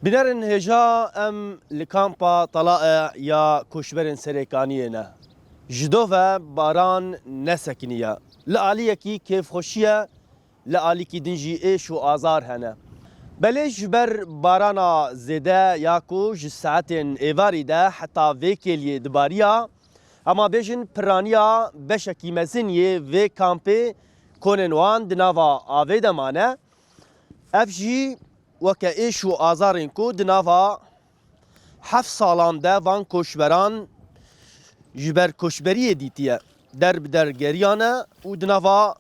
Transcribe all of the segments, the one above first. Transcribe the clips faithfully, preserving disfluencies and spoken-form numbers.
Bînerên hêja, em li kampa Talae ya koçberên Serêkaniyê ne. Ji do ve baran nesekiniye. Li aliyekî kêfxweşiye, li alîkî din jî êş û azar hene. Belê ji ber barana zêde ya ku ji saetên êvarî de heta vê kêliyê dibariya, hema bêjin piraniya beşekî mezin yê vê kampê konên wan di nava avê de mane. Ev jî weke êş û azarên ku di nava heft salan de van koçberan ji ber koçberiyê dîtiye, der bi der geriyane û di nava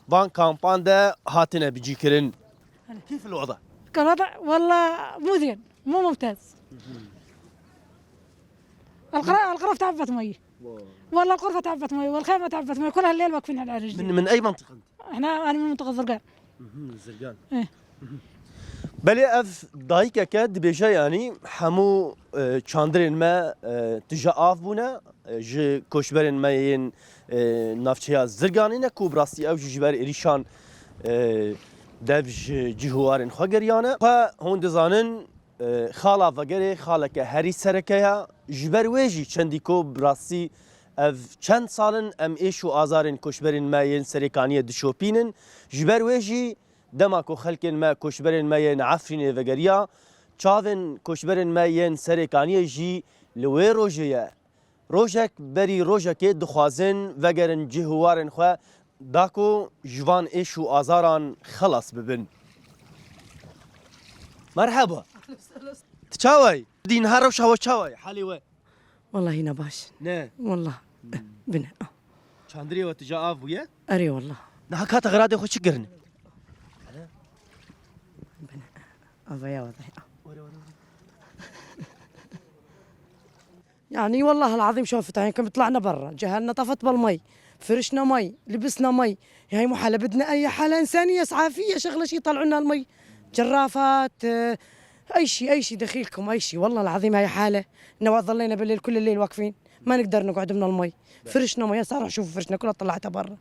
van kampan de hatine bicîkirin. Keyf el wada. Kevada, wallah, mû zîn, mû mumtaz. Elqira-, elqiraf te'ebet mayi. Wallah, elqiraf te'ebet mayi, welxeyme te'ebet mayi, kul helleyl wekfîn hel erij. Min, min ey mentiqe? Ehna, ani min mentiqe Zirgan. Mhm, Zirgan. Eh. Belê ev dayikeke dibêje, yanî hemû, e, çandirên me, e, tije av bûne, e, ji koçberên me yên, e, navçeya Zirganê ne ku bi rastî ew jî ji ber êrîşan, e, dev ji cih û warên xwe geriyane. Xwe hûn dizanin, e, xala Vegerê xaleke herî sereke ye. Ji ber wê jî çendî ku bi rastî ev çend sal in em êş û azarên koçberên me yên Serêkaniyê dişopînin. Ji ber wê jî dema ku xelkên me, koçberên me yên Efrînê vegeriya, çavên koçberên me yên Serêkaniyê jî li wê rojê ye. Rojek berî rojekê dixwazin vegerin cih û warên xwe, da ku ji van êş û azaran xelas bibin. Merheba. Tu çawa yî? Dîn her rewşa we çawa yî? Halê we? Wallahî ne baş. Ne? Wallah. Hmm. Bine. Çandirê we tija av bûye? Erê wallah. Niha kata xeradê xwe çi kirine? Bine. Avaya wadaya. Were, were, were. يعني والله العظيم شوفت، هاي كم طلعنا برا، جهلنا طفت بالمي، فرشنا مي، لبسنا مي. هاي مو حالة، بدنا أي حالة إنسانية إسعافية، شغلة شي يطلعوا لنا المي. جرافات، آه، أي شي، أي شي دخيلكم، أي شي. والله العظيم هاي حالة. إنه ظلينا بالليل، كل الليل واقفين، ما نقدر نقعد من المي. فرشنا مي، هسه روح شوفوا فرشنا كلها طلعتها برا.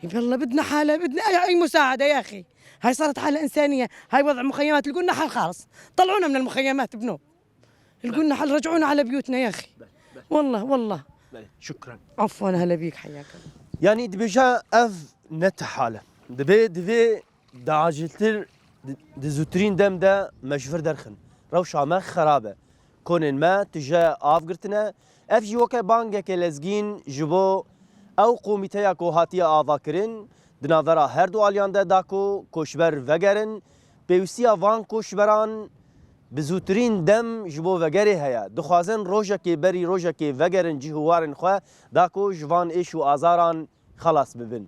يلا بدنا حالة، بدنا أي، أي مساعدة يا أخي. هاي صارت حالة إنسانية، هاي وضع مخيمات، لقوا لنا حل خالص. طلعونا من المخيمات بنوب. لقوا لنا حل، رجعونا على بيوتنا يا أخي. بلى، بلى. والله، والله. بلى، شكرا. عفوا، هلا بيك، حياك الله. Yani dibêje ev ne ti hal e. Dibê, divê di aciltir, di, di zûtirîn dem de me ji vir derxin. Rewşa me xerab e. Konên me tije av girtine. Ev jî weke bangeke lezgîn ji bo ew komîteya ku hatiye avakirin, di navbera her du aliyan de da ku koçber vegerin. Pêwîstiya van koçberan bi zûtirîn dem ji bo vegerê heye. Dixwazin rojekê berî rojekê vegerin cih û warên xwe, da ku ji van êş û azaran xelas bibin.